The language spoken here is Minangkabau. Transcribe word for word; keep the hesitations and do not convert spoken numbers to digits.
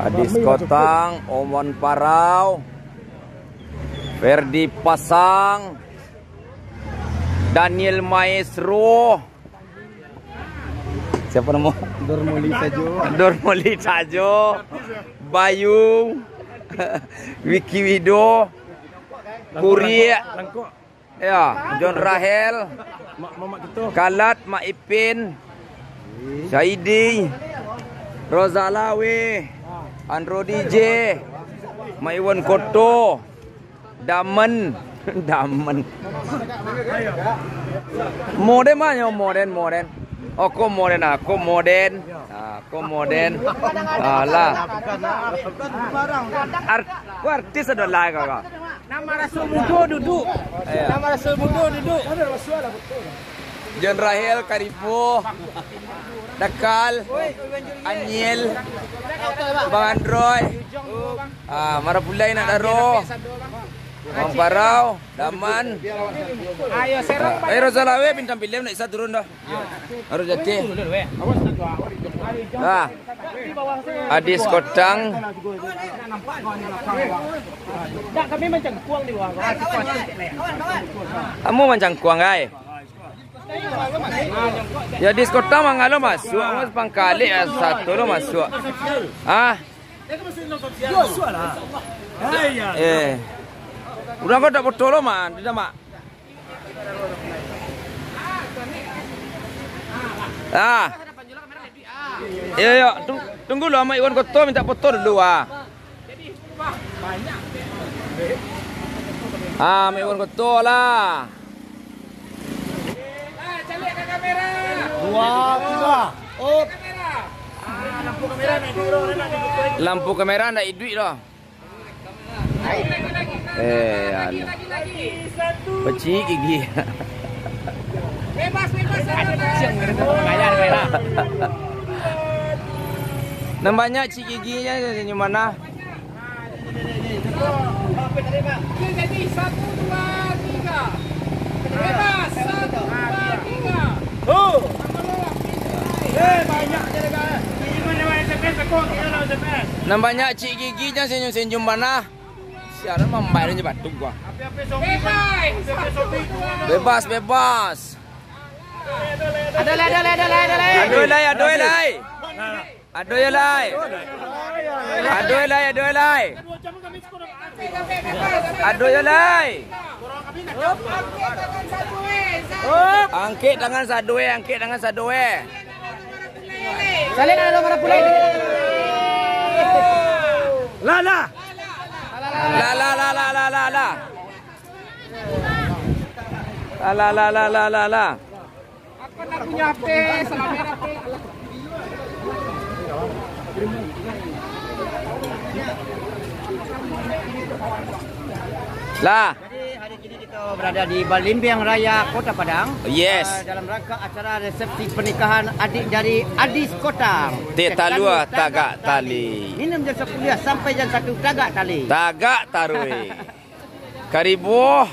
Adis Kotang, Omon Parau, Ferdi Pasang, Daniel Maestro. Siapa nama? Dormoli Sajo. Dormoli Sajo. Bayu. Wiki Wido. Langkok, Kurik. Langkok. Ya, John Rahel. Mak, mamak kito. Kalat, Mak Ipin. Saidi. Rozalawe. Andro D J. Mak Iwan Koto. Damen. Damen. Moden mah nyo, moden, moden. Oh, ko moden, ah, ko moden. Ah, ko moden. Alah. Art-, ko artis ado lah kau, kau. Nan maraso mudo duduak. Iyo. Nan maraso mudo duduak. John Rahel, Karibo, Dakal, Anyil, Bang Androy, ah, Marapulai nak daro, Bang Parau, Daman. Ayo, serang. Eh, Rozalawe, Bintang Pilem nak isa turun dah. Harus jati. Ah. Adis Kotang. Dak, kami mancangkuang di bawah. Kamu mancangkuang, ai? Ya, Adis Kotang mangalo masuak, mas pangkalik, ah, satu lo masuak. Ah. Eh. Urang ko dak foto lo, man. Dak, mak. Ah. Iyo, iyo. Tung-, tunggu lo, Mak Iwan Koto minta foto dulu, ah. Ah, Mak Iwan Koto lah. Dua, tiga. Oh. Lampu kamera ndak iduik doh. Eh, alah. Pecik gigi. Nan banyak cik giginyo senyum mana? Nan banyak cik gigi jan senyum-senyum bana. Siaran mambayar je batuk gua. Bebas, bebas. Ado lai, ado lai, ado lai, ado lai. Ado lai. Ado yo lai. Ado lai, ado lai. Ado yo lai. Angkek tangan sadue, angkek tangan sadue. Salin ado marapulai. Lah, lah. Lah, lah, lah, lah, lah, lah, lah. Lah, lah, lah, lah, lah, lah, lah. Apa nak punya H P, salah merah H P. Lah. Jadi, hari ini kita berada di Balimbiang Raya, Kota Padang. Yes. Ah, dalam rangka acara resepsi pernikahan adik dari Adis Kotang. Teh talua tagak tali. Minum jan sapuluah sampai jan satu tagak tali. Tagak taruih. Karibuah.